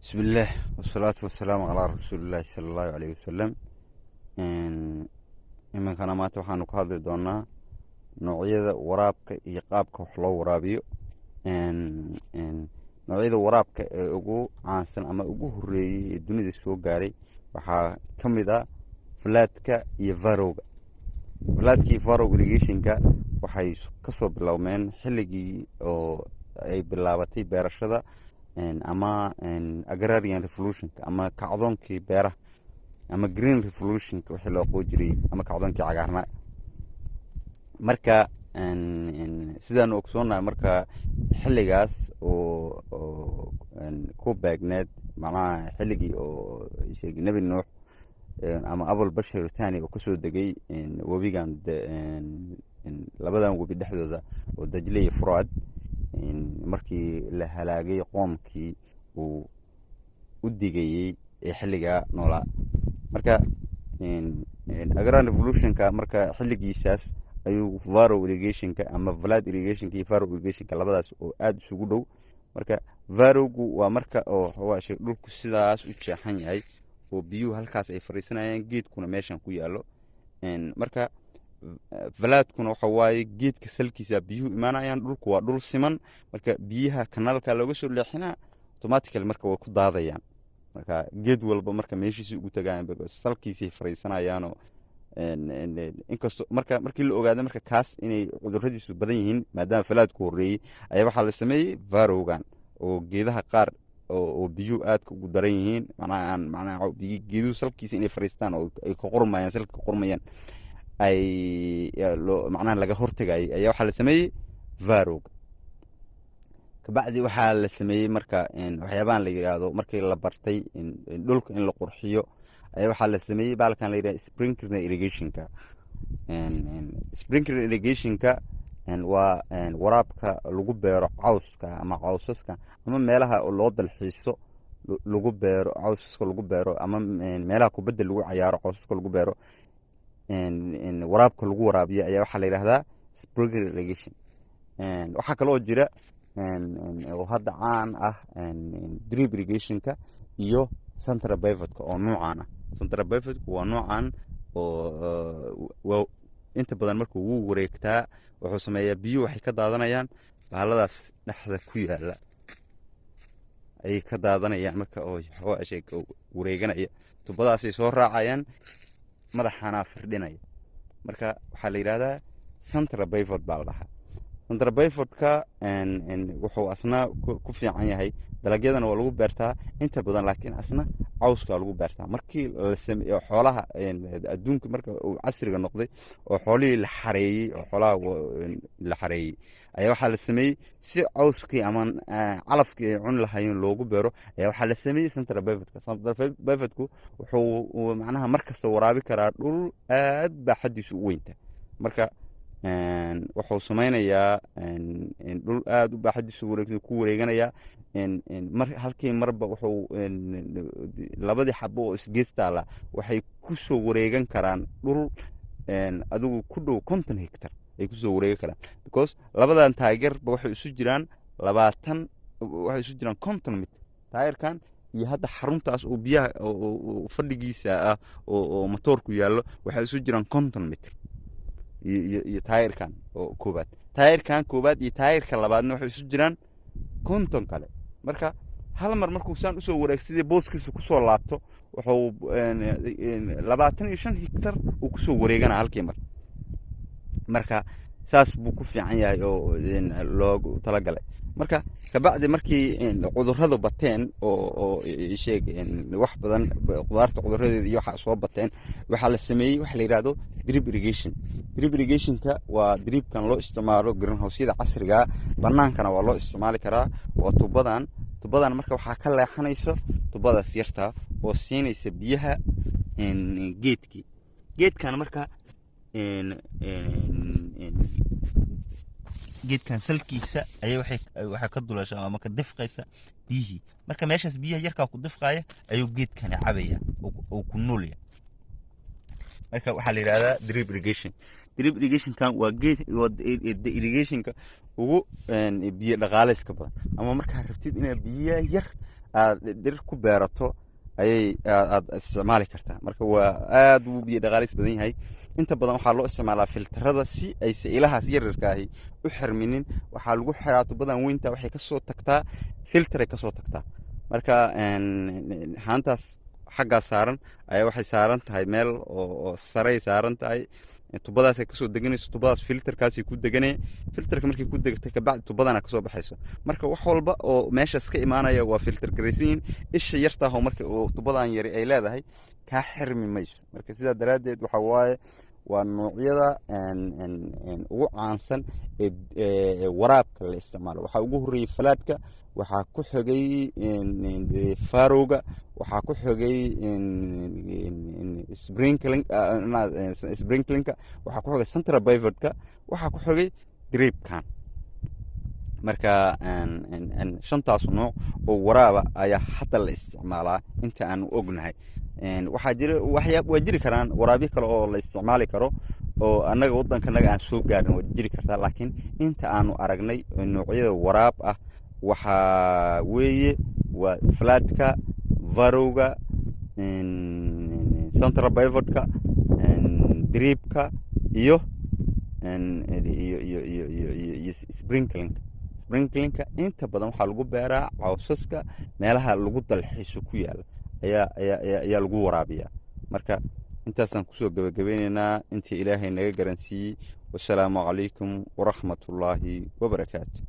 Bismillaah wasalaatu wasalaamu calaa rasuulillaahi sala allahu caleyhi wasalam. Iminkana maanta waxaanu ka hadli doonaa noocyada waraabka iyo qaabka wax loo waraabiyo. Noocyada waraabka ee ugu caansan ama ugu horeeyey ee dunida soo gaaray waxaa ka mid ah falaadka iyo furrowga. Falaadka iyo furrow irrigationka waxay kasoo bilowmeen xilligii oo ay bilaabatay beerashada ama agrarian revolutionka ama kacdoonkii beeraha ama green revolutionka wixii loo aqoon jiray ama kacdoonkii cagaarnaa. Marka sidaanu ogsoonahay, marka xilligaas oo ku beegneed, macnaha xilligii oo sheegay Nebi Nuux ama Abul Bashar Thani oo kasoo degay webigan, labadan webi dhexdooda oo Dajle iyo Furaad, markii la halaagay qoomkii uu u digayey ee xilligaa noolaa. Marka agrarian revolutionka, marka xilligiisaas ayuu furrow irrigationka ama flood irrigationka iyo furrow irrigationka, labadaas oo aada isugu dhow. Marka furrowgu waa marka oo waxaa dhulku sidaas u jeexan yahay oo biyuhu halkaas ay fadhiisanayaan, geedkuna meeshan ku yaallo. Marka floodkuna waxa waaye geedka salkiisa biyuhu imaanayaan, dhulku waa dhul siman, marka biyaha kanaalka looga soo leexinaa automatically, marka way ku daadayaan. Marka geed walba marka meeshiisi ugu tagayaan, salkiisay fadhiisanayaanoo. Inkastoo marka markii la ogaaday marka kaas inay cuduradiisu badan yihiin, maadaama floodku horreeyey, ayaa waxaa la sameeyey furrowgan oo geedaha qaar oo biyuhu aadka ugu daran yihiin, macnaha aan macnaha geeduhu salkiisa inay fadhiistaan oo ay ka qurmayaan, salka ka qurmayaan, ay loo macnaha laga hortagayay, ayaa waxaa la sameeyey furrowga. Kabacdi waxaa la sameeyey marka waxyaabahan la yidhaahdo, markii la bartay dhulka in la qurxiyo, ayaa waxaa la sameeyey baalkan la yidhahdo sprinkler irrigationka. Sprinkler irrigationka waa waraabka lagu beero cawska ama cawsaska ama meelaha loo dalxiiso lagu beero cawsaska lagu beero ama meelaha kubadda lagu cayaaro cawsaska lagu beero, waraabka lagu waraabiyo ayaa waxaa la yidhahdaa sprinkler irrigation. Waxaa kaloo jira oo hadda caan ah drip irrigationka iyo central pivotka oo nuucan ah. Central pivotku waa nuucan oo inta badan marka wuu wareegtaa, wuxuu sameeyaa biyuhu waxay ka daadanayaan bahaladaas dhexda ku yaala ayay ka daadanayaan. Marka oo sheeg wareeganaya, tubadaasay soo raacayaan, madaxanaa firdhinaya. Marka waxaa la yidhahdaa central pivot baa la dhahaa. Central pivotka wuxuu asna ku fiican yahay dalagyadana waa lagu beertaa inta badan, laakiin asna cawska lagu beertaa. Markii la sameeyo xoolaha adduunka, marka uu casriga noqday oo xoolihii la xareeyey oo xoolaha la xareeyey, ayaa waxaa la sameeyey si cawskii ama calafkii ay cuni lahaayeen loogu beero, ayaa waxaa la sameeyey central pivotka. Central pivotku wuxuu macnaha mar kasta waraabi karaa dhul aad baa xaddiisu u weynta. Marka wuxuu sameynayaa dhul aada u baaxadiisu wareeg ku wareeganayaa mar halkii marba. Wuxuu labadii xabo oo isgees taala waxay ku soo wareegan karaan dhul adigu ku dhow 50 hectar ay kusoo wareegan karaan, because labadan taageerba waxay isu jiraan 20, waxay isu jiraan 50 mitir. Taayirkan iyo hadda xaruntaas oo biyaha fadhigiisa ah oo matoorku yaallo waxay isu jiraan 50 mitir. Iyo taayirkan oo koobaad, taayirkan koobaad iyo taayirka labaadna waxay isu jiraan 50 kale. Marka hal mar markuu saan usoo wareegsadii booskiisa kusoo laabto, wuxuu 25 hektar uu kusoo wareegana halkii mar. Marka saas buu ku fiican yahay oo loogu talagalay. Marka kabacdi markii cudurradu bateen oo sheeg wax badan qudaarta cudurradeeda iyo waxa soo bateen, waxaa la sameeyey waxa la yidhahdo drip irrigation. Drip irrigationka waa dripkan loo isticmaalo greenhouseyada casriga, banaankana waa loo isticmaali karaa. Waa tubadan. Tubadan marka waxaa ka leexanayso tubadaas yartaa oo siinaysa biyaha geedkii. Geedkan marka geedkan salkiisa ayaa waxay ka dulashaa ama ka difqaysa biyihii. Marka meeshaas biyaha yarkaa ku difqaya ayuu geedkani cabaya oo ku noolya. Marka waxaa la yidhahdaa drip irrigation. Drip irrigationkan waa geed, waa irrigationka ugu biyo dhaqaaleyska badan, ama markaa rabtid inaad biyo yar Aad dhir ku beerato ayay aad isticmaali kartaa. Marka waa aad wuu biyo dhaqaalis badan yahay. Inta badan waxaa loo isticmaalaa filterada si ayse ilahaas yaryarka ahi u xirminin. Waxaa lagu xiraa tubadan weynta, waxay kasoo tagtaa filteray kasoo tagtaa. Marka haantaas xaggaa saaran ayaa waxay saaran tahay meel oo saray saaran tahay, tubadaasay kasoo deganayso, tubadaas filterkaasay ku deganaya. Filterka markay ku degtay kabacdi tubadana kasoo baxayso. Marka wax walba oo meeshaas ka imaanaya waa filter garaysan yihiin. Isha yartaahoo marka oo tubadan yari ay leedahay kaa xirmi mayso. Marka sidaa daraaddeed waxa waaye waa noocyada ugu caansan ee waraabka la isticmaalo. Waxaa ugu horreeyey floodka, waxaa ku xigay furrowga, waxaa ku xigay sprinklingka, waxaa ku xigay central pivotka, waxaa ku xigay dripkan. Marka shantaas nooc oo waraaba ayaa hadda la isticmaalaa inta aanu ognahay. Waxaa jira waxyaa, waa jiri karaan waraabyo kale oo la isticmaali karo oo annaga waddankanaga aan soo gaarin, waa jiri kartaa, laakiin inta aanu aragnay noocyada waraab ah waxaa weeye waa floodka, furrowga, central pivotka, dripka iyo sprinkling. Sprinklingka inta badan waxaa lagu beeraa cawsaska meelaha lagu dalxiiso ku yaala ayaa lagu waraabiyaa. Marka intaasaan kusoo gebagabeyneynaa intii Ilaahay naga garansiiyey. Wasalaamu calaykum waraxmatullaahi wabarakaatu.